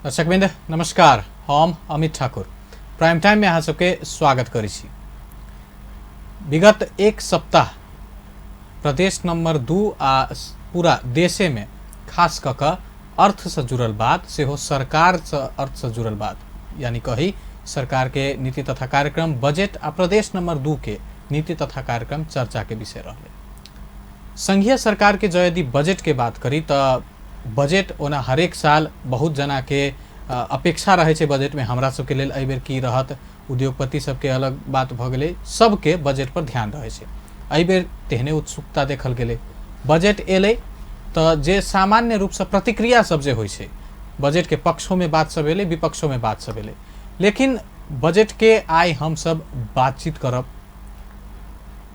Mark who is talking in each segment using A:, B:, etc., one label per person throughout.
A: दर्शकवृंद नमस्कार। हम Amit Thakur prime time में अहाँ सबके स्वागत करै छी। विगत एक सप्ताह प्रदेश नंबर 2 आ पूरा देशे में खास कऽ कऽ अर्थ से जुड़ल बात, सेहो सरकार से अर्थ से जुड़ल बात, यानी कही सरकार के नीति तथा कार्यक्रम, बजट आ प्रदेश नंबर 2 के नीति तथा कार्यक्रम चर्चा के विषय रहलै। संघीय सरकार के जँ यदि बजट के बात करी तऽ बजट ओना हरेक साल बहुत जना के अपेक्षा रहै छै बजट में, हमरा सबके लेल एहि बेर की रहत, उद्योगपति सबके अलग बात भऽ गेलै, सबके बजट पर ध्यान रहै छै। एहि बेर तेहने उत्सुकता देखल गेलै। बजट एलै तऽ जे सामान्य रूपसँ प्रतिक्रिया सब जे होइ छै, बजट के पक्षों में बात सब एलै, विपक्षों में बात सब एलै, लेकिन बजट के आइ हमसब बातचीत करब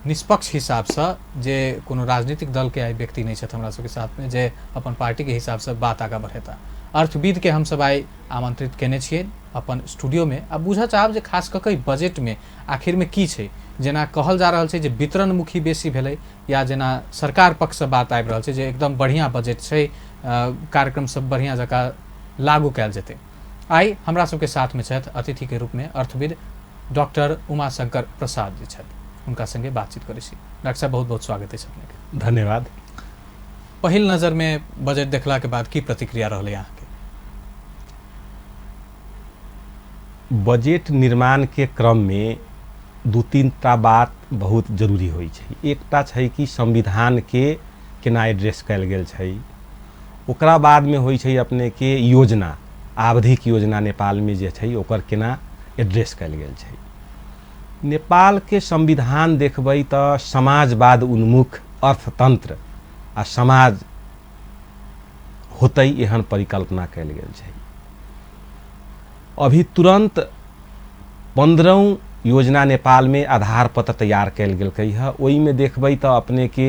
A: निष्पक्ष हिसाबसँ, जे कोनो राजनीतिक दलके आइ व्यक्ति नहि छथि हमरा सबके साथमे जे अपन पार्टीके हिसाबसँ बात आगाँ बढ़ेता। अर्थविदके हमसब आइ आमंत्रित केने छियै अपन स्टूडियोमे आ बुझऽ चाहब जे खास कऽ कऽ बजटमे आखिरमे की छै। जेना कहल जा रहल छै जे वितरणमुखी बेसी भेलै, या जेना सरकार पक्षसँ बात आबि रहल छै जे एकदम बढ़िआँ बजट छै, कार्यक्रम सब बढ़िआँ जकाँ लागू कयल जेतै। आइ हमरा सबके साथमे छथि अतिथिके रूपमे अर्थविद डॉक्टर उमाशंकर प्रसाद जी छथि, हुनका संगे बातचीत करै छी। डॉक्टर साहब, बहुत बहुत स्वागत अछि अपनेके।
B: धन्यवाद।
A: पहिल नजरमे बजट देखलाके बाद की प्रतिक्रिया रहलै अहाँके?
B: बजट निर्माणके क्रममे दू तीन टा बात बहुत जरूरी होइ छै। एकटा छै कि संविधानके केना एड्रेस कयल गेल छै, ओकरा बादमे होइ छै अपनेके योजना, आवधिक योजना नेपालमे जे छै ओकर केना एड्रेस कयल गेल छै। नेपालके संविधान देखबै तऽ समाजवाद उन्मुख अर्थतंत्र आ समाज होतै, एहन परिकल्पना कयल गेल छै। अभी तुरंत 15 योजना नेपालमे आधार पत्र तैयार कयल गेलकै हँ। ओहिमे देखबै तऽ अपनेके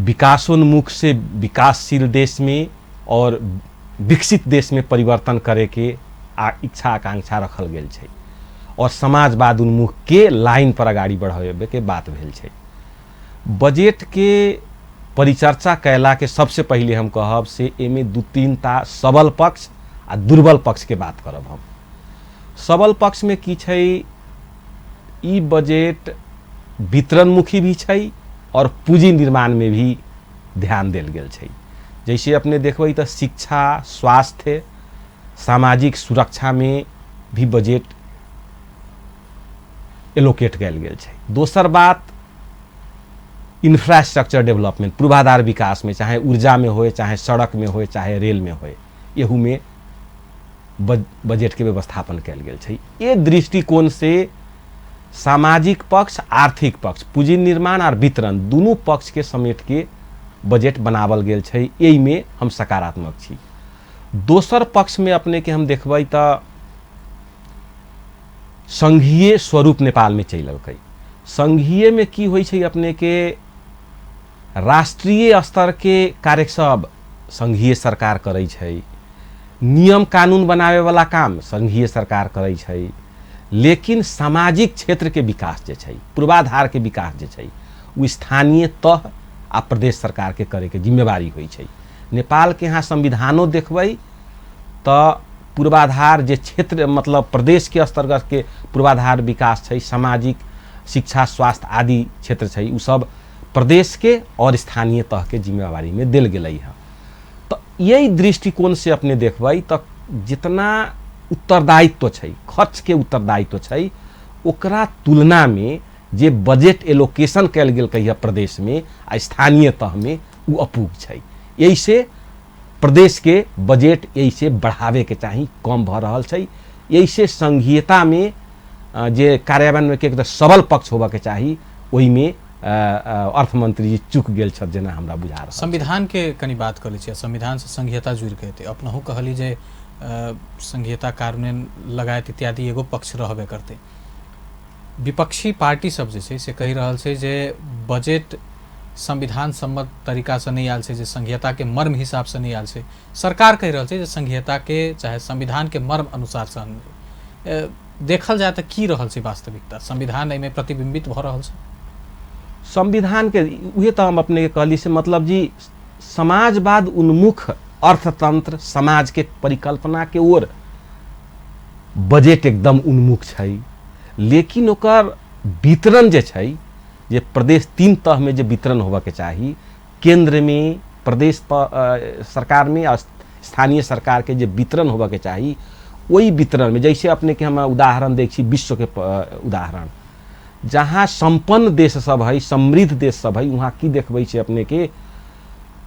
B: विकासोन्मुख से विकासशील देशमे और विकसित देशमे परिवर्तन करैके आ इच्छा आकांक्षा रखल गेल छै और समाजवाद उन्मुख के लाइन पर अगाडि बढ़ाबे के बात भेल छै। बजट के परिचर्चा कयला के सबसे पहिले हम कहब से एहिमे दू तीन टा सबल पक्ष आ दुर्बल पक्ष के बात करब हम। सबल पक्ष में की छै, ई बजट वितरणमुखी भी छै और पूंजी निर्माण में भी ध्यान देल गेल छै। जैसे अपने देखबै तऽ शिक्षा, स्वास्थ्य, सामाजिक सुरक्षा में भी बजट एलोकेट कयल गेल छै। दोसर बात इंफ्रास्ट्रक्चर डेवलपमेंट, पूर्वाधार विकास में, चाहे ऊर्जा में होए, चाहे सड़क में होए, चाहे रेल में होए, एहू में बजट के व्यवस्थापन कयल गेल छै। ये दृष्टिकोण से सामाजिक पक्ष, आर्थिक पक्ष, पूंजी निर्माण और वितरण दुनू पक्ष के समेट के बजट बनावल गेल छै। एहिमे हम सकारात्मक छी। दोसर पक्ष में अपने के हम देखबै तऽ संघीय स्वरूप नेपाल में चलि अलकै। संघीय में की होइ छै, अपने के राष्ट्रीय स्तर के कार्य सब संघीय सरकार करै छै, नियम कानून बनावे वाला काम संघीय सरकार करै छै, लेकिन सामाजिक क्षेत्र के विकास जे छै, पूर्वाधार के विकास जे छै, ओ स्थानीय तह आ प्रदेश सरकार के करे के जिम्मेवारी होइ छै। नेपाल के यहाँ संविधानो देखबै तऽ पूर्वाधार जे क्षेत्र मतलब प्रदेश के अंतर्गत के पूर्वाधार विकास छै, सामाजिक शिक्षा स्वास्थ्य आदि क्षेत्र छै, उ सब प्रदेश के और स्थानीय तह के जिम्मेवारी में देल गेलै हँ। तऽ यही दृष्टिकोण से अपने देखबै तऽ जितना उत्तरदायित्व छै, खर्च के उत्तरदायित्व छै, ओकरा तुलना में जे बजट एलोकेशन कयल गेलकै हँ प्रदेश में आ स्थानीय तह में, उ अपूग छै। एहिसे प्रदेश के बजट एहिसे बढ़ावे के चाही, कम भऽ रहल छै। एहिसे संघीयता में जे कार्यान्वयन के एक सबल पक्ष होबऽ के चाही, ओहिमे अर्थमंत्री जी चूक गेल छथि जेना हमरा बुझा रहल।
A: संविधान के कनि बात कऽ लै छी। संविधान से संघीयता जुड़ि के हेतै। अपनहु कहली जे संघीयता कार्यान्वयन लगायत इत्यादि एगो पक्ष रहबे करतै। विपक्षी पार्टी सब जे छै से कहि रहल छै जे बजट संविधान सम्मत तरीकासँ नहि आयल छै, जे संघीयताके मर्म हिसाबसँ नहि आयल छै। सरकार कहि रहल छै जे संघीयताके चाहे संविधानके मर्म अनुसारसँ देखल जाय तऽ की रहल छै वास्तविकता, संविधान एहिमे प्रतिबिंबित भऽ रहल छै?
B: संविधान के उहे तऽ हम अपने के कहली से मतलब जी समाजवाद उन्मुख अर्थतंत्र समाज के परिकल्पना के ओर बजट एकदम उन्मुख छै, लेकिन ओकर वितरण जे छै, जे प्रदेश तीन तह में जे वितरण होबऽके चाही, केंद्र में, प्रदेश सरकार में आ स्थानीय सरकार के जे वितरण होबऽके चाही, ओहि वितरण में जैसे अपने के हम उदाहरण दै छी विश्व के उदाहरण, जहाँ सम्पन्न देश सब है, समृद्ध देश सब है, वहाँ की देखबै छै अपने के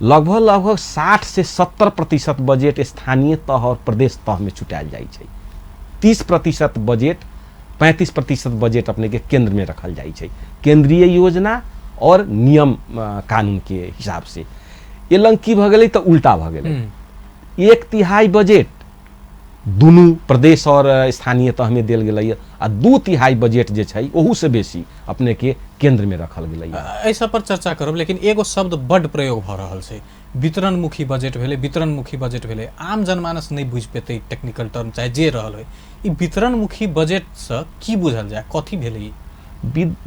B: लगभग लगभग 60 से 70% बजट स्थानीय तह और प्रदेश तह में छुटायल जाइ छै। 30% बजट, 35% बजट अपने के केंद्र में रखल जाइ छै, केंद्रीय योजना और नियम कानून के हिसाब से। ए लंग की भऽ गेलै तऽ उल्टा भऽ गेलै। 1/3 बजट दुनू प्रदेश और स्थानीय तह में देल गेलै आ 2/3 बजट जे छै ओहू से बेसी अपने के केंद्र में रखल गेलै।
A: एहि सब पर चर्चा करब, लेकिन एगो शब्द बड्ड प्रयोग भऽ रहल छै, वितरणमुखी बजट भेलै, वितरणमुखी बजट भेलै। आम जनमानस नहि बुझि पेतै टेक्निकल टर्म चाहे जे रहल होइ, ई वितरणमुखी बजटसँ की बुझल जाय, कथी भेलै ई?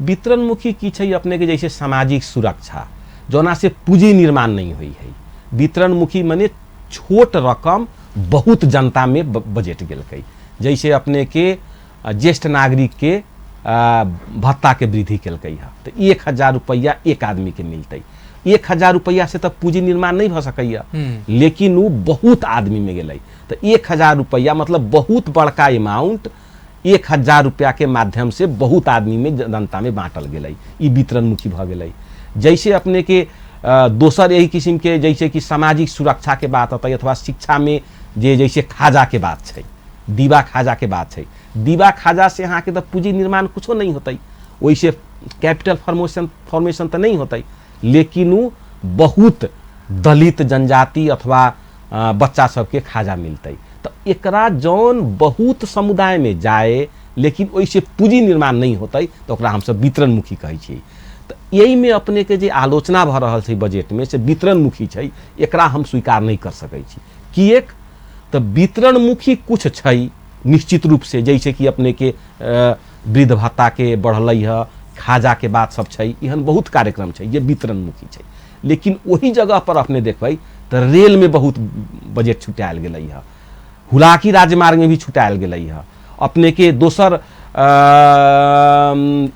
B: वितरणमुखी की छै अपने के जैसे सामाजिक सुरक्षा जोना से पूंजी निर्माण नहीं हुई है। वितरणमुखी मने छोट रकम बहुत जनता में बजट गेलकै। जैसे अपने के ज्येष्ठ नागरिक के भत्ता के वृद्धि केलकै है तऽ 1000 रुपैआ एक आदमी के मिलतै। 1000 रुपैआ से तऽ पूंजी निर्माण नहीं भऽ सकैया, लेकिन उ बहुत आदमी में गेलै तऽ 1000 रुपैआ मतलब बहुत बड़का अमाउंट 1000 रुपया के माध्यम से बहुत आदमी में जनता में बांटल गेलै, ई वितरणमुखी भऽ गेलै। जैसे अपने के दोसर यही किस्म के जैसे कि सामाजिक सुरक्षा के बात अतै अथवा शिक्षा में जे जैसे खाजा के बात छै, दीवा खाजा के बात छै, दीवा खाजा से अहाँके तऽ पूंजी निर्माण कुछो नहीं होतै, ओहिसे कैपिटल फॉर्मेशन फॉर्मेशन तऽ नहीं होतै, लेकिन उ बहुत दलित जनजाति अथवा बच्चा सबके खाजा मिलतै। तऽ एकरा जौन बहुत समुदाय में जाए लेकिन ओहिसे पूंजी निर्माण नहीं होतै तऽ ओकरा हमसब वितरणमुखी कहै छियै। तऽ एहिमे अपने के जे आलोचना भऽ रहल छै बजट में से वितरणमुखी छै, एकरा हम स्वीकार नहीं कर सकै छी। किएक तऽ वितरणमुखी कुछ छै निश्चित रूप से, जैसे कि अपने के वृद्ध भत्ता के बढ़लै है, खाजा के बात सब छै, एहन बहुत कार्यक्रम छै जे वितरणमुखी छै। लेकिन ओही जगह पर अपने देखबै तऽ रेल में बहुत बजट छुटायल गेलै है, हुलाकी राजमार्ग में भी छुटायल गेलै है, अपने के दोसर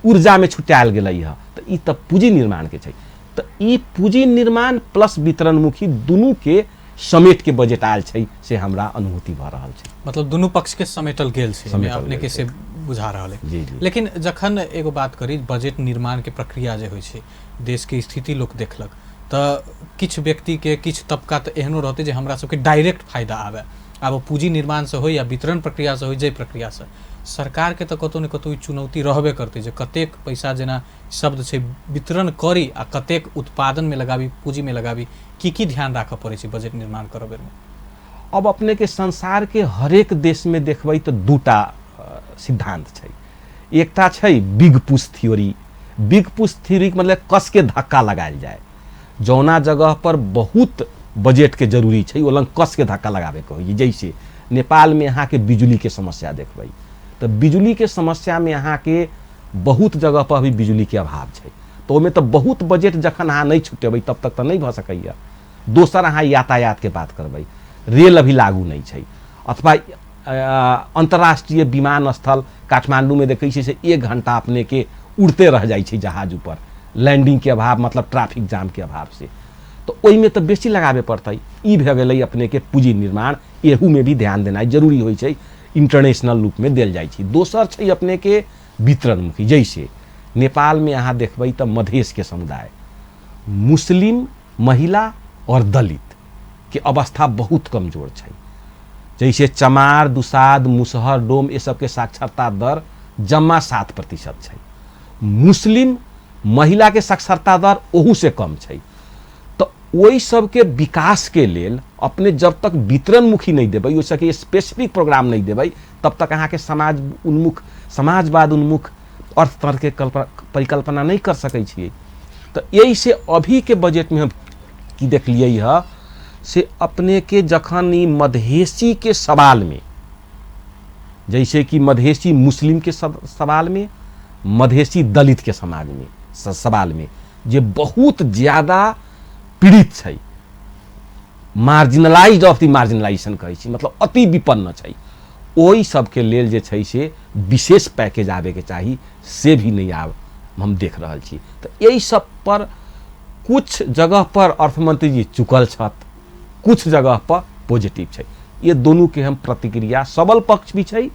B: ऊर्जा में छुटायल गेलै है। तऽ ई तऽ पूंजी निर्माण के छै। तऽ ई पूंजी निर्माण प्लस वितरणमुखी दुनू के समेट के बजट आयल छै से हमरा अनुभूति भऽ रहल छै।
A: मतलब दुनू पक्ष के समेटल गेल छै,
B: समेटल
A: अपने
B: गेल
A: के
B: छै।
A: से बुझा रहल है।
B: जी जी।
A: लेकिन जखन एगो बात करी, बजट निर्माण के प्रक्रिया जे होइ छै, देश के स्थिति लोक देखलक तऽ किछु व्यक्ति के किछु तबका तऽ एहनो रहतै जे हमरा सबके डायरेक्ट फायदा आबे, आब ओ पूंजी निर्माण से होइ या वितरण प्रक्रिया से होइ, जाहि प्रक्रिया से सरकार के तऽ कतौ ने कतौ ई चुनौती रहबे करतै जे कतेक पैसा जेना शब्द छै वितरण करी आ कतेक उत्पादन में लगाबी, पूंजी में लगाबी, की की ध्यान राखऽ पड़ै छै बजट निर्माण करऽ बेर में?
B: अब अपने के संसार के हरेक देश में देखबै तऽ दूटा सिद्धांत छै। एकटा छै big push theory. Big push theory के मतलब कस के धक्का लगायल जाय, जौना जगह पर बहुत बजट के जरूरी छै ओ लंग कस के धक्का लगाबे के होइ। जैसे नेपाल में अहाँ के बिजली के समस्या देखबै तऽ बिजली के समस्या में अहाँ के बहुत जगह पर अभी बिजली के अभाव छै, तऽ ओहिमे तऽ बहुत बजट जखन अहाँ नहि छुटेबै तब तक तऽ नहि भऽ सकैया। दोसर अहाँ यातायात के बात करबै, रेल अभी लागू नहि छै, अथवा अंतर्राष्ट्रीय विमानस्थल काठमांडू में देखै छियै से 1 घंटा अपने के उड़ते रह जाइ छै जहाज ऊपर, लैंडिंग के अभाव मतलब ट्रैफिक जाम के अभाव से, तऽ ओहिमे तऽ बेसी लगाबे पड़तै। ई भऽ गेलै अपने के पूंजी निर्माण, एहू में भी ध्यान देनाइ जरूरी होइ छै, इंटरनेशनल रूप में देल जाइ छै। दोसर छै अपने के वितरणमुखी, जैसे नेपाल में अहाँ देखबै तऽ मधेश के समुदाय, मुस्लिम महिला और दलित के अवस्था बहुत कमजोर छै। जैसे चमार, दुसाद, मुसहर, डोम ये सबके साक्षरता दर जम्मा 7% छै, मुस्लिम महिला के साक्षरता दर ओहू से कम छै। तऽ ओहि सबके विकास के लेल अपने जब तक वितरणमुखी नहीं देबै, ओहि सबके स्पेसिफिक प्रोग्राम नहीं देबै, तब तक अहाँके समाज उन्मुख, समाजवाद उन्मुख अर्थतंत्र के परिकल्पना नहीं कर सकै छियै। तऽ एहि से अभी के बजट में हम की देखलियै हँ से अपने के जखन ई मधेसी के सवाल में, जैसे कि मधेसी मुस्लिम के सवाल में, मधेसी दलित के समाज में सवाल में जे बहुत ज्यादा पीड़ित छै, मार्जिनलाइज ऑफ the marginalisation कहै छी, मतलब अति विपन्न छै, ओहि सबके लेल जे छै से विशेष पैकेज आबैके चाही, से भी नहि आब हम देख रहल छी। तऽ एहि सब पर कुछ जगह पर अर्थमंत्री जी चुकल छथि, कुछ जगह पर पॉजिटिव छै। ये दोनों के हम प्रतिक्रिया, सबल पक्ष भी छै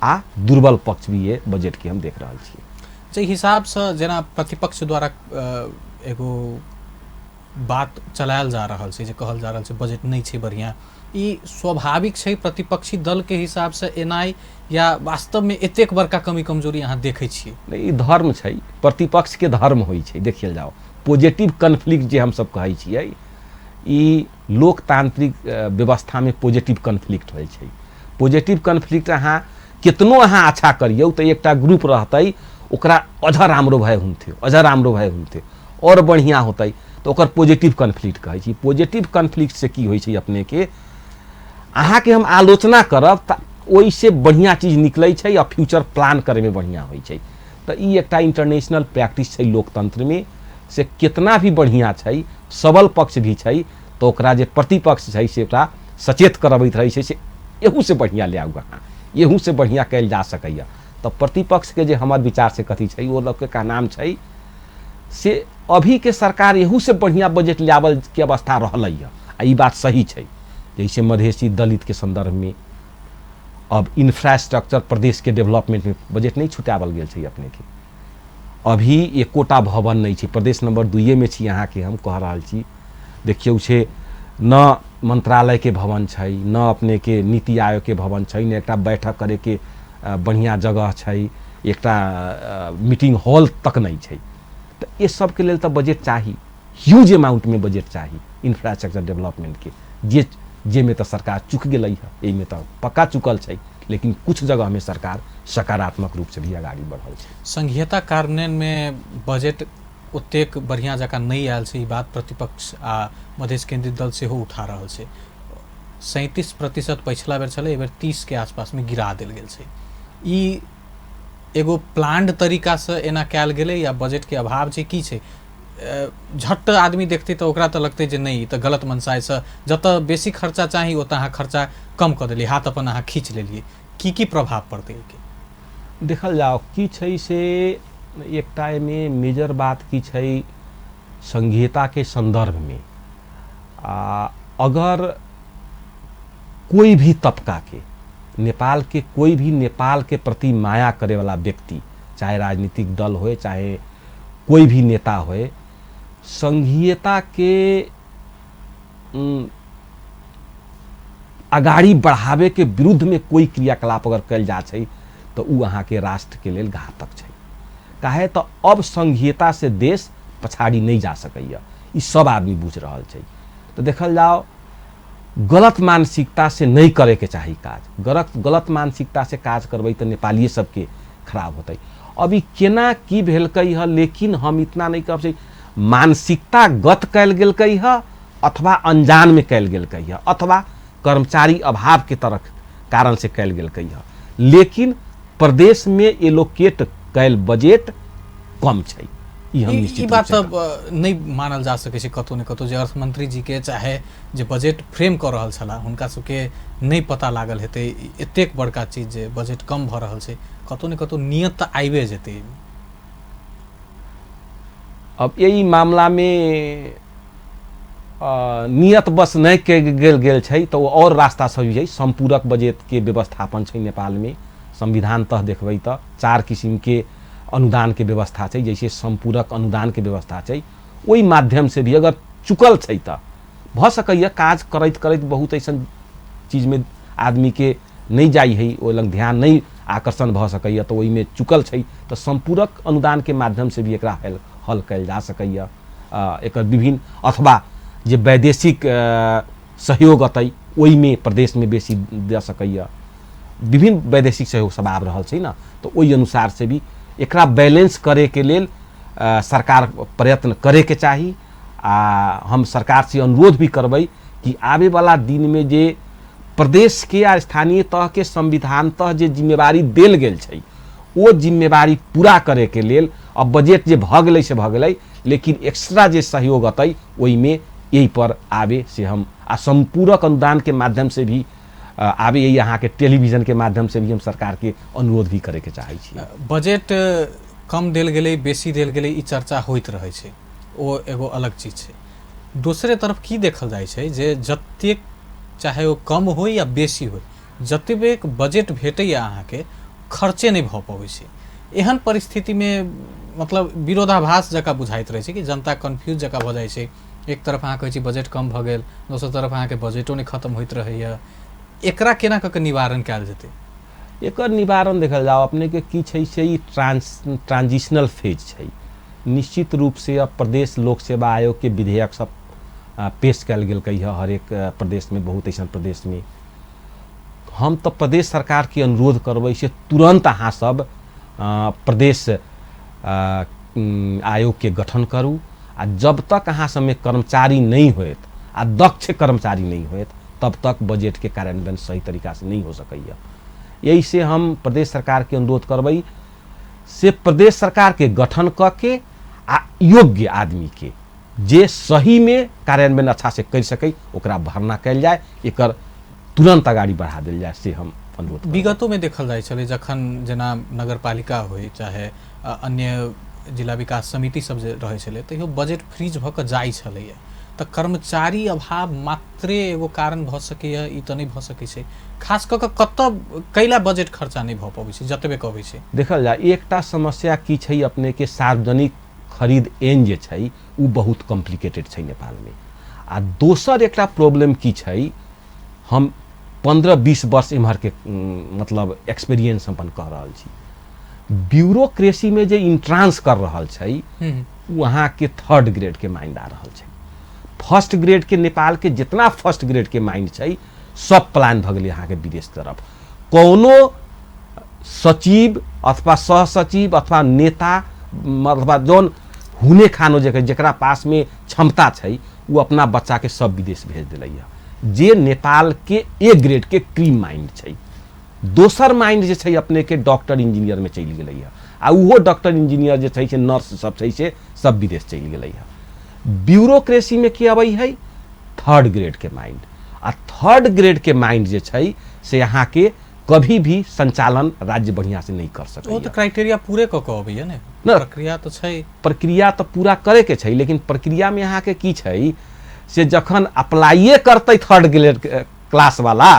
B: आ दुर्बल पक्ष भी ये बजट के हम देख रहल छी।
A: जाहि हिसाबसँ जेना प्रतिपक्ष द्वारा एगो बात चलायल जा रहल छै, जे कहल जा रहल छै बजट नहि छै बढ़िआँ, ई स्वाभाविक छै प्रतिपक्षी दलके हिसाबसँ एनाइ, या वास्तवमे एतेक बड़का कमी कमजोरी अहाँ देखै छियै?
B: नहि, ई धर्म छै, प्रतिपक्षके धर्म होइ छै। देखियल जाओ, पॉजिटिव कन्फ्लिक्ट जे हमसब कहै छियै, ई लोकतांत्रिक व्यवस्थामे पॉजिटिव कन्फ्लिक्ट होइ छै। पॉजिटिव कन्फ्लिक्ट अहाँ केतनो अहाँ अच्छा करियौ तऽ एकटा ग्रुप रहतै, ओकरा अझ राम्रो भए हुन्थ्यो, अझ राम्रो भए हुन्थ्यो, आओर बढ़िआँ होतै, तऽ ओकर पॉजिटिव कन्फ्लिक्ट कहै छी। पॉजिटिव कन्फ्लिक्ट से की होइ छै, अपनेके अहाँके हम आलोचना करब तऽ ओहिसँ बढ़िआँ चीज निकलै छै आ फ्यूचर प्लान करैमे बढ़िआँ होइ छै। तऽ ई एकटा इंटरनेशनल प्रैक्टिस छै लोकतंत्रमे, से केतना भी बढ़िआँ छै, सबल पक्ष भी छै, तऽ ओकरा जे प्रतिपक्ष छै से ओकरा सचेत करबैत रहै छै, से एहूसँ बढ़िआँ ले आउ अहाँ, एहूसँ बढ़िआँ कयल जा सकैए। तऽ प्रतिपक्षके जे हमर विचारसँ कथी छै, ओ लोकके कहनाम छै से अभीके सरकार एहूसँ बढ़िआँ बजट लाबलके अवस्था रहलै हँ, आ ई बात सही छै। जैसे मधेसी दलितके सन्दर्भमे अब इंफ्रास्ट्रक्चर प्रदेशके डेवलपमेंटमे बजट नहि छुटावल गेल छै अपनेके, अभी एकोटा भवन नहि छै। प्रदेश नंबर 2 मे छी अहाँके हम कह रहल छी, देखियौ छै न मंत्रालयके भवन छै, न अपनेके नीति आयोगके भवन छै, न एकटा बैठक करैके बढ़िआँ जगह छै, एकटा मीटिंग हॉल तक नहि छै। तऽ ये सबके लेल तऽ बजट चाही, ह्यूज अमाउंटमे बजट चाही इंफ्रास्ट्रक्चर डेवलपमेंटके, जे जाहिमे तऽ सरकार चुकि गेलै हँ, एहिमे तऽ पक्का चुकल छै, लेकिन कुछ जगहमे सरकार सकारात्मक रूपसँ भी अगाडि बढ़ल छै।
A: संघीयता कार्यान्वयनमे बजट ओतेक बढ़िआँ जकाँ नहि आयल छै, ई बात प्रतिपक्ष आ मधेश केन्द्रित दल सेहो उठा रहल छै। 37% पछिला बेर छलै, एहि बेर 30के आसपासमे गिरा देल गेल छै। ई एगो प्लान्ड तरीकासँ एना कयल गेलै या बजटके अभाव छै, की छै? झट आदमी देखतै तऽ ओकरा तऽ लगतै जे नहि, ई तऽ गलत मनसायसँ जतऽ बेसी खर्चा चाही ओतऽ अहाँ खर्चा कम कऽ देलियै, हाथ अपन अहाँ खींच लेलियै। की की प्रभाव पड़तै एहिके?
B: देखल जाओ की छै से एकटा एहिमे मेजर बात की छै संघीयताके सन्दर्भमे, आ अगर कोई भी तबकाके, नेपालके कोई भी नेपालके प्रति माया करेवाला व्यक्ति, चाहे राजनीतिक दल होए चाहे कोई भी नेता होए, संघीयताके अगाडि बढ़ाबेके विरुद्धमे कोई क्रियाकलाप अगर कयल जा छै तऽ उ अहाँके राष्ट्रके लेल घातक छै। काहे तऽ अब संघीयता से देश पछाड़ी नहि जा सकैए, ई सब आदमी बुझि रहल छै। तऽ देखल जाओ, गलत मानसिकता से नहि करैके चाही काज। गलत गलत मानसिकता से काज करबै तऽ नेपालिए सबके खराब होतै। अभी केना की भेलकै हँ, लेकिन हम इतना नहि कहब छै मानसिकता गत कयल गेलकै हँ अथवा अनजानमे कयल गेलकै हँ अथवा कर्मचारी अभावके तरफ कारण से कयल गेलकै हँ, लेकिन प्रदेशमे एलोकेट कयल बजट कम छै, ई हम
A: ई
B: निश्चित
A: बात
B: रूपसँ
A: तऽ नहि मानल जा सकै छै कतहु ने कतहु जे अर्थमंत्री जी के चाहे जे बजट फ्रेम कऽ रहल छलाह हुनका सबके नहि पता लागल हेतै एतेक बड़का चीज जे बजट कम भऽ रहल छै। कतहु ने कतहु नियत तऽ आबिए जेतै।
B: अब एहि मामलामे नियत बस नहि के गेल गेल छै तऽ ओ आओर रास्ता सब भी छै। सम्पूरक बजटके व्यवस्थापन छै नेपालमे, संविधानतः देखबै तऽ 4 किसिमके अनुदानके व्यवस्था छै, जैसे सम्पूरक अनुदानके व्यवस्था छै, ओहि माध्यमसँ भी अगर चुकल छै तऽ भऽ सकैए काज करैत करैत बहुत अइसन चीजमे आदमीके नहि जाइ है, ओहि लग ध्यान नहि आकर्षण भऽ सकैए, तऽ ओहिमे चुकल छै तऽ सम्पूरक अनुदानके माध्यमसँ भी एकरा हल हल कयल जा सकैए। एकर विभिन्न अथवा जे वैदेशिक सहयोग अतै ओहिमे प्रदेशमे बेसी दऽ सकैए, विभिन्न वैदेशिक सहयोग सब आबि रहल छै ने, तऽ ओहि अनुसार से भी एकरा बैलेंस करैके लेल सरकार प्रयत्न करैके चाही। आ हम सरकार से अनुरोध भी करबै कि आबेवाला दिनमे जे प्रदेशके आ स्थानीय तहके संविधानतः जे जिम्मेवारी देल गेल छै ओ जिम्मेवारी पूरा करैके लेल अब बजट जे भऽ गेलै से भऽ गेलै, लेकिन एक्स्ट्रा जे सहयोग अतै ओहिमे एहि पर आबे से हम आ संपूरक अनुदान के माध्यम से भी आबे अहाँके टेलीविजन के माध्यम से भी हम सरकार के अनुरोध भी करे के चाहै छी।
A: बजट कम देल गेलै बेसी देल गेलै ई चर्चा होइत रहै छै, ओ एगो अलग चीज छै। दोसरे तरफ की देखल जाइ छै जे जतेक चाहे ओ कम होइ या बेसी होइ, जतबेक बजट भेटैए अहाँके खर्चे नहि भऽ पबै छै। एहन परिस्थितिमे मतलब विरोधाभास जकाँ बुझाइत रहै छै कि जनता कन्फ्यूज जकाँ भऽ जाइ छै। एक तरफ अहाँ कहै छी बजट कम भऽ गेल, दोसर तरफ अहाँके बजटो नहि खत्म होइत रहैए। एकरा केना कऽ के निवारण कयल जेतै?
B: एकर निवारण देखल जाओ अपने के की छै से ई ट्रांजिशनल फेज छै। निश्चित रूप से अब प्रदेश लोक सेवा आयोग के विधेयक सब पेश कयल गेलकै है हरेक प्रदेश में, बहुत ऐसा प्रदेश में। हम तऽ प्रदेश सरकार के अनुरोध करबै से तुरंत अहाँ सब प्रदेश आयोग के गठन करू आ जब तक अहाँ सबमे कर्मचारी नहीं होयत आ दक्ष कर्मचारी नहीं होयत तब तक बजट के कार्यान्वयन सही तरीका से नहीं हो सकैया। यही से हम प्रदेश सरकार के अनुरोध करबै से प्रदेश सरकार के गठन कऽ के आ योग्य आदमी के जे सही में कार्यान्वयन अच्छा से कर सकै ओकरा भरना कयल जाय, एकर तुरंत अगाड़ी बढ़ा देल जाय, से हम अनुरोध करबै।
A: विगतोमे देखल जाइ छलै जखन जेना नगरपालिका होइ चाहे अन्य जिला विकास समिति सब जे रहै छलै तैयो बजट फ्रीज भऽ कऽ जाइ छलैए। तऽ कर्मचारी अभाव मात्रे एगो कारण भऽ सकैए ई तऽ नहि भऽ सकै छै। खास कऽ कऽ कतऽ कैला बजट खर्चा नहि भऽ पबै छै जतबे कहबै छै?
B: देखल जाय एकटा समस्या की छै अपने के सार्वजनिक खरीद एन जे छै उ बहुत कॉम्प्लिकेटेड छै नेपालमे। आ दोसर एकटा प्रॉब्लम की छै, हम 15-20 वर्ष एम्हर के मतलब एक्सपीरियंस अपन कह रहल छी, ब्यूरोक्रेसी में जे इंट्रांस कर रहल छै उ अहाँके थर्ड ग्रेड के माइंड आ रहल छै। फर्स्ट ग्रेड के नेपाल के जितना फर्स्ट ग्रेड के माइंड छै सब प्लान भऽ गेलै अहाँके विदेश तरफ। कोनो सचिव अथवा सहसचिव अथवा नेता अथवा जौन हुने खानो जे जकरा पास में क्षमता छै उ अपना बच्चा के सब विदेश भेज देलैया, जे नेपाल के ए ग्रेड के क्रीम माइंड छै। दोसर माइंड जे छै अपने के डॉक्टर इंजीनियर में चलि गेलैया आ उहो डॉक्टर इंजीनियर जे छै से नर्स सब छै से सब विदेश चलि गेलैया। ब्यूरोक्रेसी में की अबै है थर्ड ग्रेड के माइंड, आ थर्ड ग्रेड के माइंड जे छै से अहाँ के कभी भी संचालन राज्य बढ़िया से नहीं कर सकैया।
A: ओ तऽ क्राइटेरिया पूरे कऽ के अबैया ने, प्रक्रिया तऽ छै,
B: प्रक्रिया तऽ पूरा करे के छै, लेकिन प्रक्रिया में अहाँ के की छै से जखन अप्लाइए करतै थर्ड ग्रेड क्लास वाला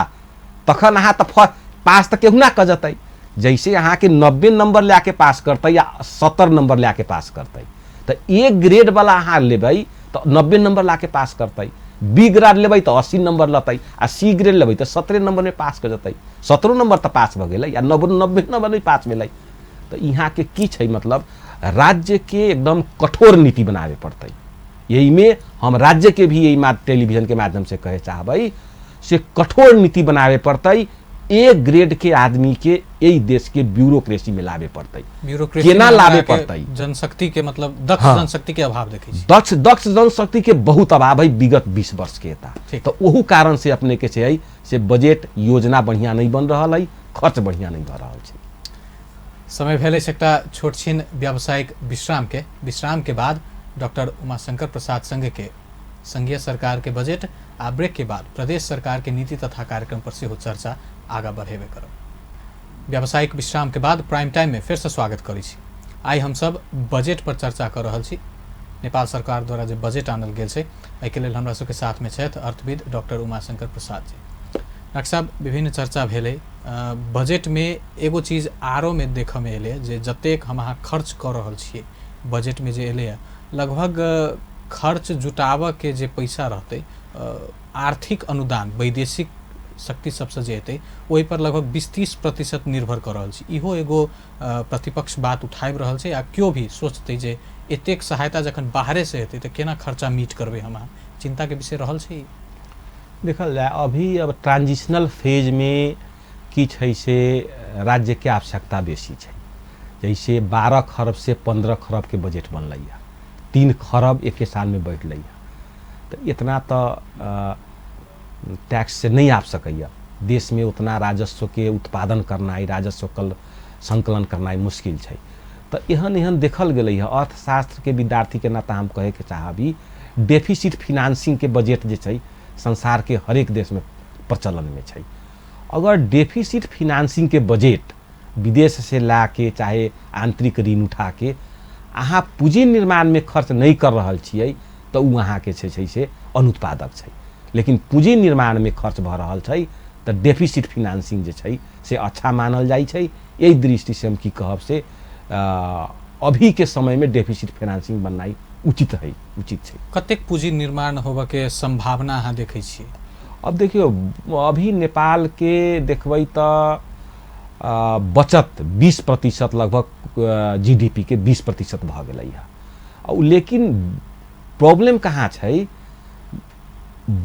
B: तखन अहाँ तऽ पास तऽ केहुना कऽ जेतै। जैसे अहाँ के 90 नंबर लए के पास करतै या 70 नंबर लए के पास करतै तऽ ए ग्रेड वाला अहाँ लेबै तऽ 90 नंबर ला के पास करतै, बी ग्रेड लेबै तऽ 80 नंबर लतै आ सी ग्रेड लेबै तऽ 17 नंबर में पास कर जेतै। 17 नंबर तऽ पास भऽ गेलै आ 90 नंबर नहीं पास भेलै। तऽ यहाँ के की छै मतलब राज्य के एकदम कठोर नीति बनावे पड़तै। यही हम राज्य के भी यही टेलीविजन के माध्यम से कहे चाहबै से कठोर नीति बनावे पड़तै, ए ग्रेड के आदमी के एहि देश के ब्यूरोक्रेसी में लावे पड़तै।
A: ब्यूरोक्रेसी
B: केना लावे पड़तै?
A: जनशक्ति के मतलब दक्ष हाँ, जनशक्ति के अभाव देखै छी।
B: दक्ष दक्ष जनशक्ति के बहुत अभाव है विगत 20 वर्ष के एता। तऽ ओहू कारण से अपने के छै से बजट योजना बढ़िया नहीं बन रहल है, खर्च बढ़िया नहीं भऽ रहल छै।
A: समय भेल अछि एकटा छोट छिन व्यावसायिक विश्राम के। विश्राम के बाद डॉक्टर उमाशंकर प्रसाद संघ के संघीय सरकार के बजट आ ब्रेक के बाद प्रदेश सरकार के नीति तथा कार्यक्रम पर सेहो चर्चा आगा बढ़ेबे करब। व्यावसायिक विश्राम के बाद प्राइम टाइम में फिर से स्वागत करै छी। आइ हम सब बजट पर चर्चा कर रहल छी। नेपाल सरकार द्वारा जे बजट आनल गेल छै एहिके लेल हमरा सबके साथ में छथि अर्थविद डॉक्टर उमाशंकर प्रसाद जी। डॉक्टर साहब, विभिन्न चर्चा भेलै बजट में। एगो चीज आरो में देखऽ में एलै जे जतेक हम अहाँ खर्च कऽ रहल छियै बजट में जे एलै लगभग खर्च जुटाबऽ के जे पैसा रहतै आर्थिक अनुदान वैदेशिक शक्ति सबसँ जे एतै ओहि पर लगभग 20-30% निर्भर कऽ रहल छी। इहो एगो प्रतिपक्ष बात उठाबि रहल छै आ केओ भी सोचतै जे एतेक सहायता जखन बाहरे से हेतै तऽ केना खर्चा मीट करबै हम अहाँ, चिंता के विषय रहल छै।
B: देखल जाय अभी अब ट्रांजिशनल फेज में की छै से राज्य के आवश्यकता बेसी छै। जैसे 12 खरब से 15 खरब के बजट बनलै है, 3 खरब एके साल में बढ़लै है, तऽ इतना तऽ टैक्स से नहीं आबि सकैया। देश में उतना राजस्व के उत्पादन करनाइ, राजस्व कल संकलन करनाइ मुश्किल छै। तऽ एहन एहन देखल गेलै है। अर्थशास्त्र के विद्यार्थी के नाता हम कहे के चाहबी डेफिसिट फिनांसिंग के बजट जे छै संसारके हरेक देशमे प्रचलनमे छै। अगर डेफिसिट फिनांसिंगके बजट विदेश से ला के चाहे आंतरिक ऋण उठा के अहाँ पूँजी निर्माणमे खर्च नहि कर रहल छियै तऽ ओ अहाँके छै से अनुत्पादक छै। लेकिन पूँजी निर्माणमे खर्च भऽ रहल छै तऽ डेफिसिट फिनांसिंग जे छै से अच्छा मानल जाइ छै। एहि दृष्टिसँ हम की कहब से अभीके समयमे डेफिसिट फाइनेंसिंग बननाइ उचित है, उचित छै।
A: कतेक पूँजी निर्माण होबऽके सम्भावना अहाँ देखै छियै?
B: अब देखियौ, अभी नेपालके देखबै तऽ बचत 20% लगभग जीडीपी के 20% भऽ गेलै हँ। लेकिन प्रॉब्लम कहाँ छै,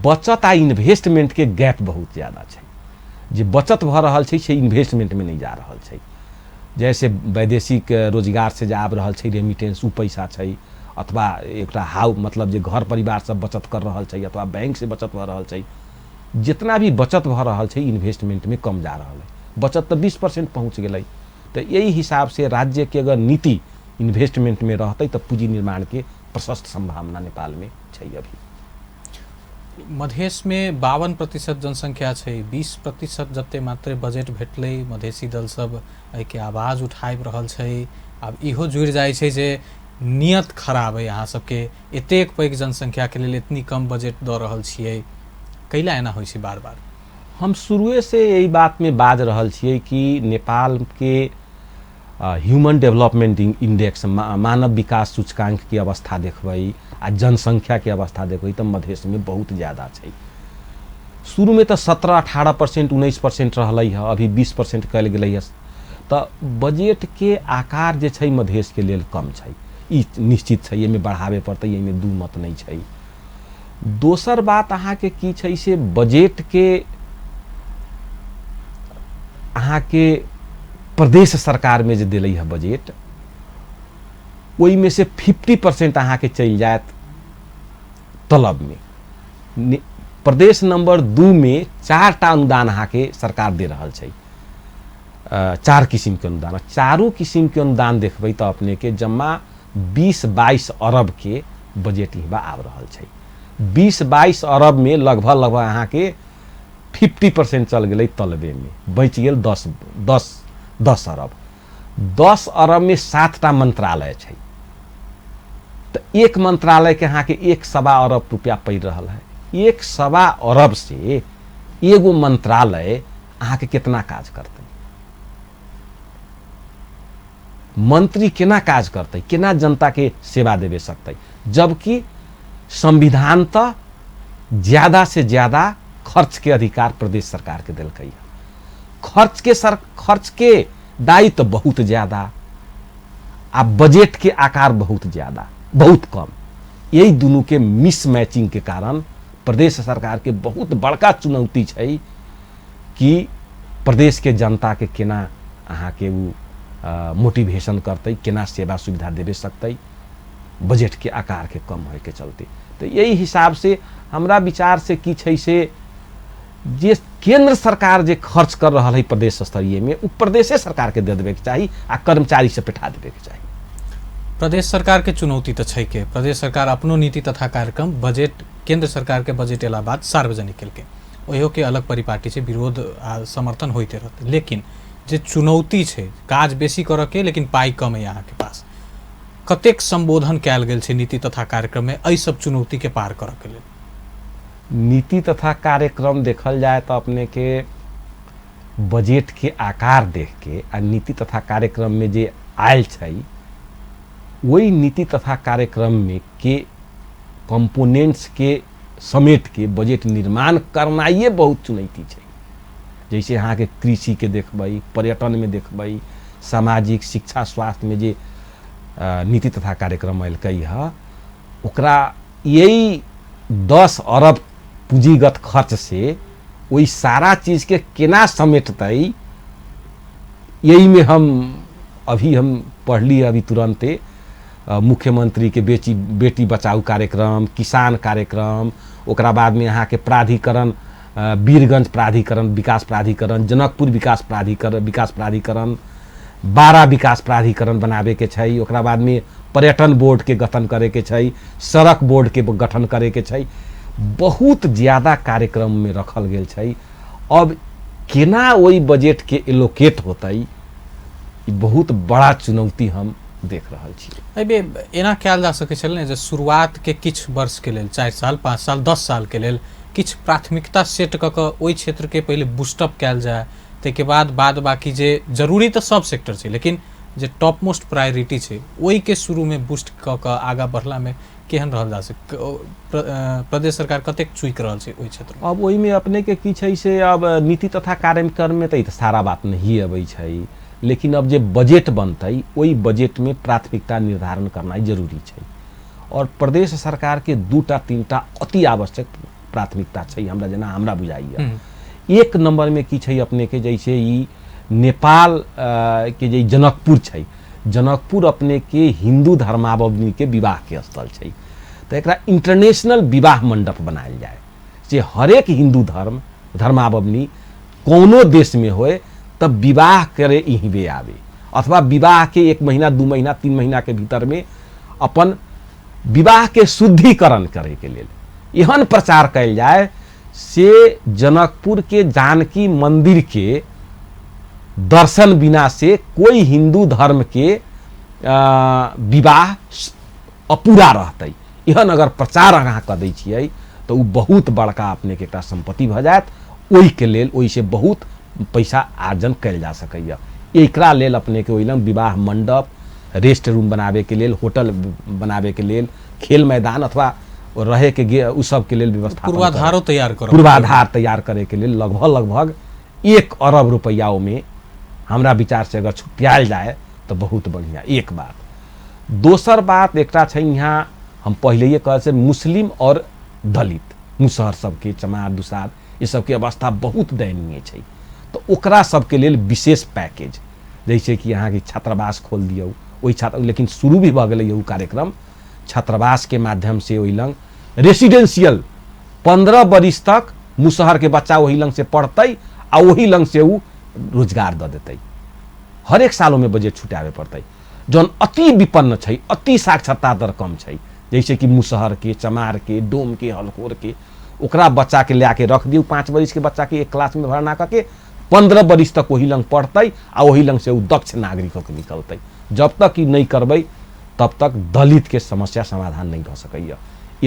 B: बचत आ इन्वेस्टमेंटके गैप बहुत ज़्यादा छै। जे बचत भऽ रहल छै से इन्वेस्टमेंटमे नहि जा रहल छै। जैसे वैदेशिक रोजगार से जे आबि रहल छै रेमिटेंस, उ पैसा छै, अथवा एकटा how मतलब जे घर परिवार सब बचत कर रहल छै अथवा बैंक से बचत भऽ रहल छै, जितना भी बचत भऽ रहल छै इन्वेस्टमेंटमे कम जा रहल है। बचत तऽ 20% पहुँच गेलै। तऽ एहि हिसाबसँ राज्यके अगर नीति इन्वेस्टमेंटमे रहतै तऽ पूँजी निर्माणके प्रशस्त सम्भावना नेपालमे छै। अभी
A: मधेशमे 52% जनसंख्या छै, 20% जते मात्रे बजट भेटलै, मधेसी दल सब एहिके आवाज उठाबि रहल छै। आब इहो जुड़ि जाइ छै जे नियत खराब है अहाँ सबके, एतेक पैघ जनसंख्याके लेल एतनी कम बजट दऽ रहल छियै, कैला एना होइ छै बार बार?
B: हम शुरुए से एहि बातमे बाज रहल छियै कि नेपालके ह्यूमन डेवलपमेंट इंडेक्स, मानव विकास सूचकांकके अवस्था देखबै आ जनसंख्याके अवस्था देखबै तऽ मधेशमे बहुत ज़्यादा छै। शुरूमे तऽ 17-18% 19% रहलै हँ, अभी 20% कयल गेलै हँ। तऽ बजटके आकार जे छै मधेशके लेल कम छै, ई निश्चित छै, एहिमे बढ़ाबे पड़तै, एहिमे दू मत नहि छै। दोसर बात अहाँके की छै से बजटके अहाँके प्रदेश सरकारमे जे देलै हँ बजट, ओहिमे से 50% अहाँके चलि जायत तलबमे। प्रदेश नंबर 2 मे 4टा अनुदान अहाँके सरकार दे रहल छै, 4 किसिमके अनुदान। चारू किसिमके अनुदान देखबै तऽ अपनेके जम्मा 20-22 अरबके बजट इहबा आबि रहल छै। 20-22 अरबमे लगभग लगभग अहाँके 50% चल गेलै तलबेमे, बचि गेल 10 अरब। 10 अरबमे 7टा मंत्रालय छै, तऽ एक मंत्रालयके अहाँके 1.25 अरब रुपया पड़ि रहल है। 1.25 अरब से एगो मंत्रालय अहाँके कितना काज करतै, मंत्री केना काज करतै, केना जनताके सेवा देबे सकतै? जबकि संविधान तऽ ज़्यादा से ज़्यादा खर्च के अधिकार प्रदेश सरकार के देलकै। खर्च के दायित्व बहुत ज़्यादा आ बजट के आकार बहुत ज़्यादा, बहुत कम। यही दोनों के मिसमैचिंग के कारण प्रदेश सरकार के बहुत बड़का चुनौती छै कि प्रदेश के जनता के केना अहाँके उ मोटिवेशन करतै, केना सेवा सुविधा देबे सकतै बजट के आकार के कम होए के चलते। तऽ यही हिसाब से हमरा विचार से की छै से जे केंद्र सरकार जे खर्च कर रहल है प्रदेश स्तरीय में, उ प्रदेशे सरकार के दे देबे के चाही आ कर्मचारी से बैठा देबे के चाही।
A: प्रदेश सरकार के चुनौती तऽ छै के प्रदेश सरकार अपनो नीति तथा कार्यक्रम बजट केंद्र सरकार के बजट एला बाद सार्वजनिक केलकै, ओहियो के अलग परिपाटी छै, विरोध आ समर्थन होइते रहतै। लेकिन जे चुनौती छै काज बेसी करऽ के लेकिन पाइ कम है अहाँके पास, कतेक संबोधन कयल गेल छै नीति तथा कार्यक्रम में एहि सब चुनौती के पार करऽ के लेल?
B: नीति तथा कार्यक्रम देखल जाए तो अपने के बजट के आकार देख के आ नीति तथा कार्यक्रम में जे आयल छै वही नीति तथा कार्यक्रम में के कंपोनेंट्स के समेट के बजट निर्माण करनाइए बहुत चुनौती छै। जैसे अहाँके कृषि के देखबै, पर्यटन में देखबै, सामाजिक शिक्षा स्वास्थ्य में जे नीति तथा कार्यक्रम एलकै हँ, ओकरा यही 10 अरब पूंजीगत खर्च से वही सारा चीज के केना समेटतै, यही में हम अभी हम पढ़ली अभी तुरंते मुख्यमंत्री के बेटी बचाओ कार्यक्रम, किसान कार्यक्रम, ओकरा बाद में यहाँ के प्राधिकरण, वीरगंज प्राधिकरण विकास प्राधिकरण, जनकपुर विकास प्राधिकरण, 12 विकास प्राधिकरण बनावे के छै, ओकरा बाद में पर्यटन बोर्ड के गठन करे के छै, सड़क बोर्ड के गठन करे के छै। बहुत ज्यादा कार्यक्रममे रखल गेल छै। अब केना ओहि बजटके एलोकेट होतै, ई बहुत बड़ा चुनौती हम देख रहल छी।
A: एहिबेर एना कयल जा सकै छलै ने जे शुरुआतके किछु वर्षके लेल 4 साल 5 साल 10 सालके लेल किछु प्राथमिकता सेट कऽ कऽ ओहि क्षेत्रके पहिले बूस्टअप कयल जाय, ताहिके बाद बाद बाकी जे जरूरी तऽ सब सेक्टर छै लेकिन जे टॉप मोस्ट प्रायोरिटी छै ओहिके शुरूमे बूस्ट कऽ कऽ आगाँ बढ़लामे केहन रहल जा सक, प्रदेश सरकार कतेक चूकि रहल छै ओहि क्षेत्रमे?
B: अब ओहिमे अपनेके की छै से अब नीति तथा कार्यक्रममे तऽ ई तऽ सारा बात नहिए अबै छै, लेकिन अब जे बजट बनतै ओहि बजटमे प्राथमिकता निर्धारण करनाइ जरूरी छै। और प्रदेश सरकारके 2 3 टा अति आवश्यक प्राथमिकता छै हमरा जेना हमरा बुझाइए। एक नंबरमे की छै अपनेके, जैसे ई नेपाल के जे जनकपुर छै, जनकपुर अपने के हिंदू धर्मावलंबी के विवाह के स्थल छै, तऽ एकरा इंटरनेशनल विवाह मंडप बनायल जाय से हरेक हिंदू धर्मावलंबी कोनो देशमे होए तब विवाह करे इहवे आवे, अथवा विवाह के 1 महीना 2 महीना 3 महीना के भीतर में अपन विवाह के शुद्धिकरण करे के लेल एहन प्रचार कयल जाय से जनकपुर के जानकी मंदिर के दर्शन बिना से कोई हिंदू धर्म के विवाह अपूरा रहतै। एहन अगर प्रचार अहाँ कऽ दै छियै तऽ ओ बहुत बड़का अपनेके एकटा सम्पत्ति भऽ जायत। ओहिके लेल ओहिसँ बहुत पैसा आर्जन कयल जा सकैए। एकरा लेल अपनेके ओहि लग विवाह मंडप, रेस्ट रूम बनाबैके लेल, होटल बनाबैके लेल, खेल मैदान अथवा रहैके उ सबके लेल व्यवस्था
A: पूर्वाधारो तैयार करऽ,
B: पूर्वाधार तैयार करैके लेल लगभग 1 अरब रुपैआ ओहिमे हमरा विचार से अगर छुटियाल जाय तऽ बहुत बढ़िया। एक बात। दोसर बात एकटा छै यहाँ हम पहिलैए कहै से मुस्लिम और दलित मुसहर सबके, चमार दुसार ई सबके अवस्था बहुत दयनीय छै, तऽ ओकरा सबके लेल विशेष पैकेज, जैसे कि अहाँके छात्रावास खोल दियौ, ओहि छात्र लेकिन शुरू भी भऽ गेलै ओ कार्यक्रम छात्रावासके माध्यमसँ ओहि लग रेसिडेंशियल 15 बरिस तक मुसहरके बच्चा ओहि लग से पढ़तै आ ओहि लग से ओ रोजगार दऽ देतै। हरेक साल ओहिमे बजट छुटाबे पड़तै। जौन अति विपन्न छै, अति साक्षरता दर कम छै, जैसे कि मुसहर के, चमार के, डोम के, हलखोर के, ओकरा बच्चा के लए के रख दियौ 5 बरिस के बच्चा के एक क्लास में भरना करके 15 बरिस तक ओही लग पढ़तै आ ओही लग से ओ दक्ष नागरिक होके निकलतै। जब तक ई नहीं करबै तब तक दलित के समस्या समाधान नहीं भऽ सकैए।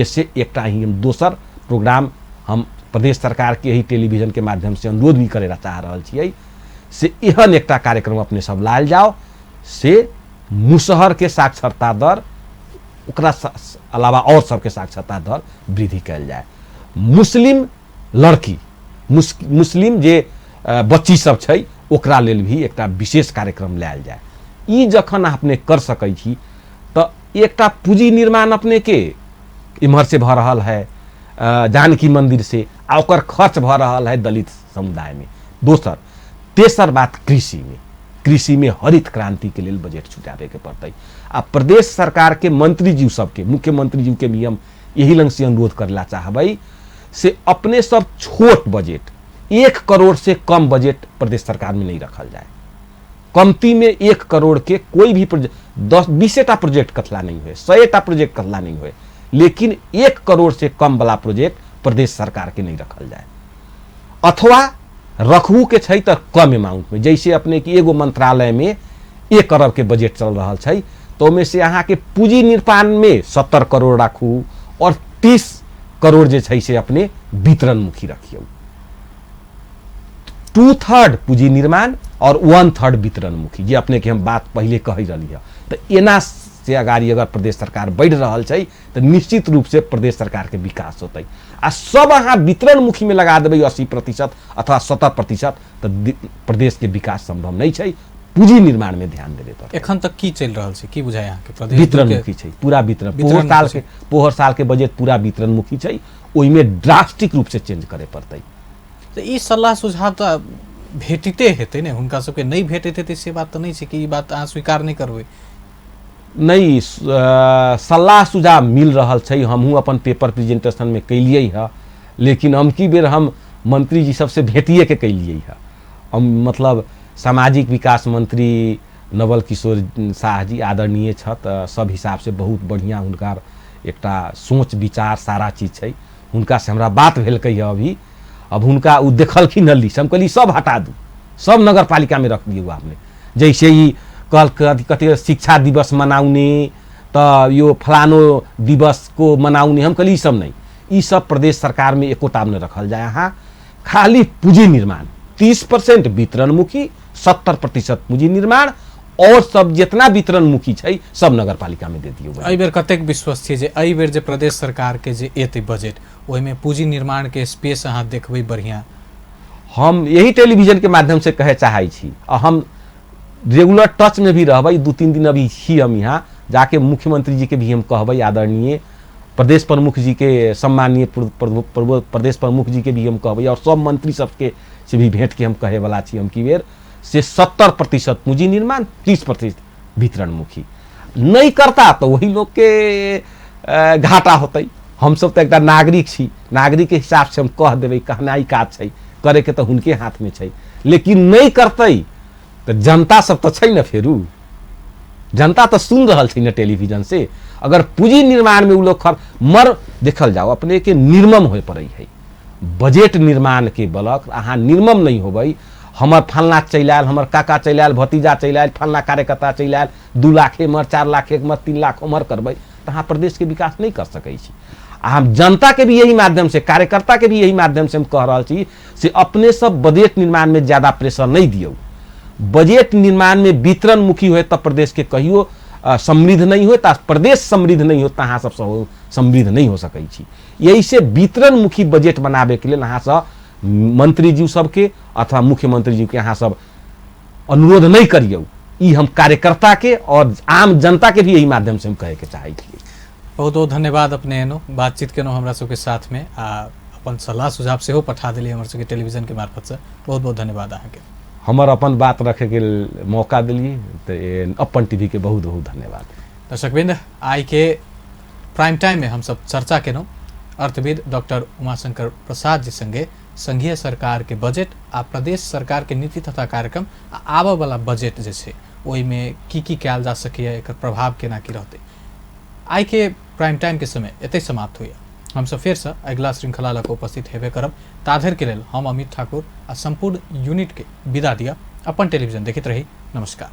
B: एसे एकटा ही हम दोसर प्रोग्राम हम प्रदेश सरकार के यही टेलीविजन के माध्यम से अनुरोध भी करे ला चाह रहल छियै से एहन एकटा कार्यक्रम अपने सब लायल जाओ से मुसहर के साक्षरता दर ओकरा अलावा और सबके साक्षरता दर वृद्धि कयल जाय। मुस्लिम लड़की मुस्लिम जे बच्ची सब छै ओकरा लेल भी एकटा विशेष कार्यक्रम लायल जाय। ई जखन अपने कर सकै छी तऽ एकटा पूंजी निर्माण अपने के इम्हर से भऽ रहल है जानकी मंदिर से आ ओकर खर्च भऽ रहल है दलित समुदाय में। दोसर तेसर बात कृषि में, कृषि में हरित क्रांति के लेल बजट छुटाबे के पड़तै। आ प्रदेश सरकार के मंत्रीजी सबके, मुख्यमंत्री जी के भी हम यही लंग से अनुरोध करला चाहबै से अपने सब छोट बजट 1 करोड़ से कम बजट प्रदेश सरकार में नहीं रखल जाए। कमती में 1 करोड़ के कोई भी प्रोजेक्ट 10-20 टा प्रोजेक्ट कथला नहीं हुए, 100 टा प्रोजेक्ट कथला नहीं हुए, लेकिन 1 करोड़ से कम वाला प्रोजेक्ट प्रदेश सरकार के नहीं रखल जाए। अथवा रखू के छै तऽ कम अमाउंट में, जैसे अपने के एगो मंत्रालय में 1 अरब के बजट चल रहा छै तो ओहिमे से अहाँके पूंजी निर्माण में 70 करोड़ राखू और 30 करोड़ जे छै से अपने वितरणमुखी रखियौ। 2/3 पूंजी निर्माण और 1/3 वितरणमुखी, जे अपने के हम बात पहले कहि रहली है। तऽ एना से अगाड़ी अगर प्रदेश सरकार बढ़ि रहल छै तऽ निश्चित रूप से प्रदेश सरकार के विकास होतै। आ सब अहाँ वितरणमुखी में लगा देबै 80% अथवा 70% तऽ प्रदेश के विकास संभव नहीं छै। पूंजी निर्माण में ध्यान देबे पड़तै।
A: एखन तक की चलि रहल छै, की बुझाय अहाँके? प्रदेश
B: वितरणमुखी छै पूरा वितरण, पोहर साल के बजट पूरा वितरणमुखी छै, ओहिमे ड्रास्टिक रूप से चेंज करे पड़तै।
A: तऽ ई सलाह सुझाव तऽ भेटिते हेतै ने, हुनका सबके नहि भेटैत हेतै से बात तऽ नहि छै कि ई बात अहाँ स्वीकार नहि करबै?
B: नहीं, सलाह सुझाव मिल रहल छै, हमहूँ अपन पेपर प्रेजेंटेशन में कैलियै हँ, लेकिन हम की बेर हम मंत्री जी सबसे भेटिए के कैलियै हँ। हम मतलब सामाजिक विकास मंत्री नवल किशोर शाह जी आदरणीय छथि, सब हिसाब से बहुत बढ़िया हुनकर एकटा सोच विचार सारा चीज छै। हुनका से हमरा बात भेलकै है अभी। अब हुनका ओ देखलखिन हँ लिस्ट, हम कहली सब हटा दू, सब नगरपालिका में रख दियौ आपने। जैसे ही कल कथी शिक्षा दिवस मनाउने तऽ यो फलानो दिवस को मनाउने, हम कहली ई सब नहीं, ई सब प्रदेश सरकार में एकोटा नहि रखल जाय। अहाँ खाली पूंजी निर्माण 30% वितरणमुखी, 70% पूंजी निर्माण और सब जितना वितरणमुखी छै सब नगरपालिका में दे दियौ।
A: एहि बेर कतेक विश्वस्त छियै जे एहि बेर जे प्रदेश सरकार के जे एतै बजट ओहिमे पूंजी निर्माण के स्पेस अहाँ देखबै बढ़िया?
B: हम यही टेलीविजन के माध्यम से कहे चाहै छी आ हम रेगुलर टच में भी रहबै। 2-3 दिन अभी छी हम यहाँ, जाके मुख्यमंत्री जी के भी हम कहबै, आदरणीय प्रदेश प्रमुख जी के, सम्माननीय प्रदेश प्रमुख जी के भी हम कहबै और सब मंत्री सबके से भी भेंट के हम कहे वाला छी हम कि बेर से 70% पूंजी निर्माण 30% वितरणमुखी नहीं करता तो वही लोग के घाटा होतै। हम सब तो एकटा नागरिक छी, नागरिक के हिसाब से हम कह देबै, कहनाइ काज छै, करे के तो हुनके हाथ में छै, लेकिन नहीं करतै तो जनता सब तो छै न, फेरू जनता तो सुन रहल छै न टेलीविजन से। अगर पूंजी निर्माण में उ लोग खर मर देखल जाओ अपने के निर्मम होए पड़ै है। बजट निर्माण के बलक अहाँ निर्मम नहीं होबै, हमर फलना चलि आयल, हमर काका चलि आयल, भतीजा चलि आयल, फलना कार्यकर्ता चलि आयल, 2 लाख एम्हर, 4 लाख एम्हर, 3 लाख ओम्हर करबै तऽ अहाँ प्रदेश के विकास नहीं कर सकै छी। आ हम जनता के भी यही माध्यम से, कार्यकर्ता के भी यही माध्यम से हम कह रहल छी से अपने सब बजट निर्माण में ज्यादा प्रेशर नहीं दियौ। बजट निर्माण में वितरणमुखी होए तब प्रदेश के कहियो समृद्ध नहीं होए, त प्रदेश समृद्ध नहीं हो त अहाँ सब समृद्ध नहीं हो सकै छी। यही से वितरणमुखी बजट बनाबे के लेल अहाँ सब मंत्रीजी सबके अथवा मुख्यमंत्री जी के अहाँ सब अनुरोध नहीं करियौ। ई हम कार्यकर्ता के और आम जनता के भी यही माध्यम से हम कहे के चाहै छी।
A: बहुत बहुत धन्यवाद अपने एनो बातचीत केलहुँ हमरा सबके साथ में आ अपन सलाह सुझाव सेहो पठा देलियै हमर सबके टेलीविजन के मार्फत से। बहुत बहुत धन्यवाद अहाँके।
B: हमर अपन बात रखे के मौका दिलियै तऽ अपन टीवी के बहुत बहुत धन्यवाद।
A: दर्शकवृंद, आइ के प्राइम टाइम में हम सब चर्चा केलहुँ अर्थविद डॉक्टर उमाशंकर प्रसाद जी संगे संघीय सरकार के बजट आ प्रदेश सरकार के नीति तथा कार्यक्रम आ आबऽ वाला बजट जे छै ओहिमे की की कयल जा सकैए, एकर प्रभाव केना की रहतै। आइ के प्राइम टाइम के समय एतै समाप्त होइए। हमसब फेरसँ अगिला श्रृंखला लऽ कऽ उपस्थित हेबे करब। ताधरि के लेल हम अमित ठाकुर आ सम्पूर्ण यूनिट के विदा दिअ। अपन टेलीविजन देखैत रही। नमस्कार।